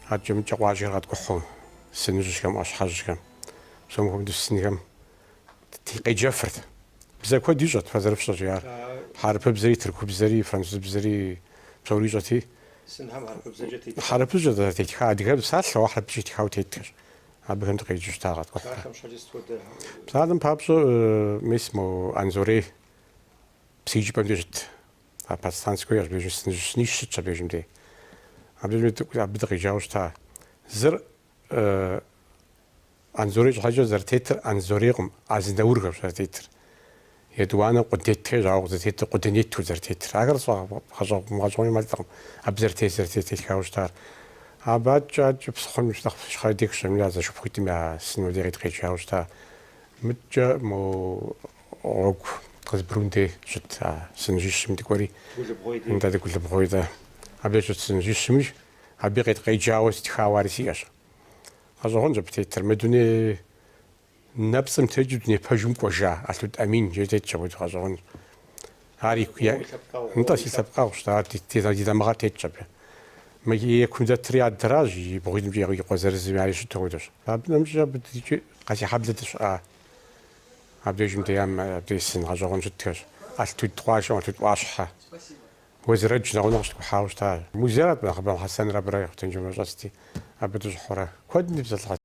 Адэкӏэ-мыдэкӏэ къуажэхэр къэткӏухьу, сыныжьхэм, ӏуащхьэжьхэм, псом хуэмыдэу сынхэм къеджэфырт. Бзэ куэд ищӏэрт, фэ зэрыфщӏэщи ар. Хьэрыпыбзэри, тыркубзэри, французыбзэри псори ищӏэрти. Сынхэм хьэрыпыбзэкӏэ тетха? Хьэрыпыбзэкӏэ зэрытетха, адыгэбзэ псалъэу, ауэ хьэрыпыбзэкӏэ тхауэ тетхэщ. Абыхэм дыкъеджэу щыта къэткӏухьурэ. Псалъэм щхьэкӏэ сыт хуэдэ? Псалъэм папщӏэ, мис мо Анзорей псыикӏыпӏэм деж щыт а подстанцэшхуэ иӏэщ абдежым, сыныжь сынищ щытщ абдежым дей. Абдежым абы дыкъеджауэ щыта. Зыр Анзорей щхьэкӏэ зэрытетыр Анзорейкъым, Азнаурхэщ зэрытетыр. Етӏуанэр Къудетхэщ, ауэ зэрытетыр Къуденету зэрытетыр. Ахэр сфӏэгъэщӏэгъуэн ӏэмалтэкъым, абы зэрытет зэрытетхауэ щытар. Абы адэкӏэ адэкӏэ псыхъуэм нэхъ ищхъэрэ деж щымыӏа зэшыпхъуитӏым я сын абдей дыкъеджауэ щыта. Мыдкӏэ мо гъуэгу Къызбрун дей щыт а сыныжьищым дыкӏуэри. Дыгулыбгъуей дей. Нтӏэ, Дыгулыбгъуей дэ. Абдеж щыт сыныжьищми, абы къеджауэ стхауэ ари сиӏэщ. Гъэщӏэгъуэнщ абы тетыр. Мы дуней нэпцӏым текӏыу дуней пэжым кӏуэжа Алътуд Амин жери тетщ апхуэдэу гъэщӏэгъуэнщ. Ар и Нтӏэ, си лъэпкъэгъущ, ар ди дамыгъэр тетщ абы. Мы и кум дэтыр и адэращ, и бгъуитӏымкӏэ и къуэ зырызым яри щыту апхуэдэщ. Абы нэмыщӏкӏэ абы икӏи Къэсейхьэблэ дыщыӏа. Абдежым деям абдеж сын гъэщӏэгъуэн щытхэщ. Алътуд къуажэм, Алътуд ӏуащхьэ. Уэзрэдж нэгъунэ къыщыткӏухьауэ щыта. Музейрат нэхъыбэм Хьэсэнрэ абырэ Ехъутэныджымрэ щӏэсти, абы дыщӏыхьурэ. Куэдым дипсэлъыхьат.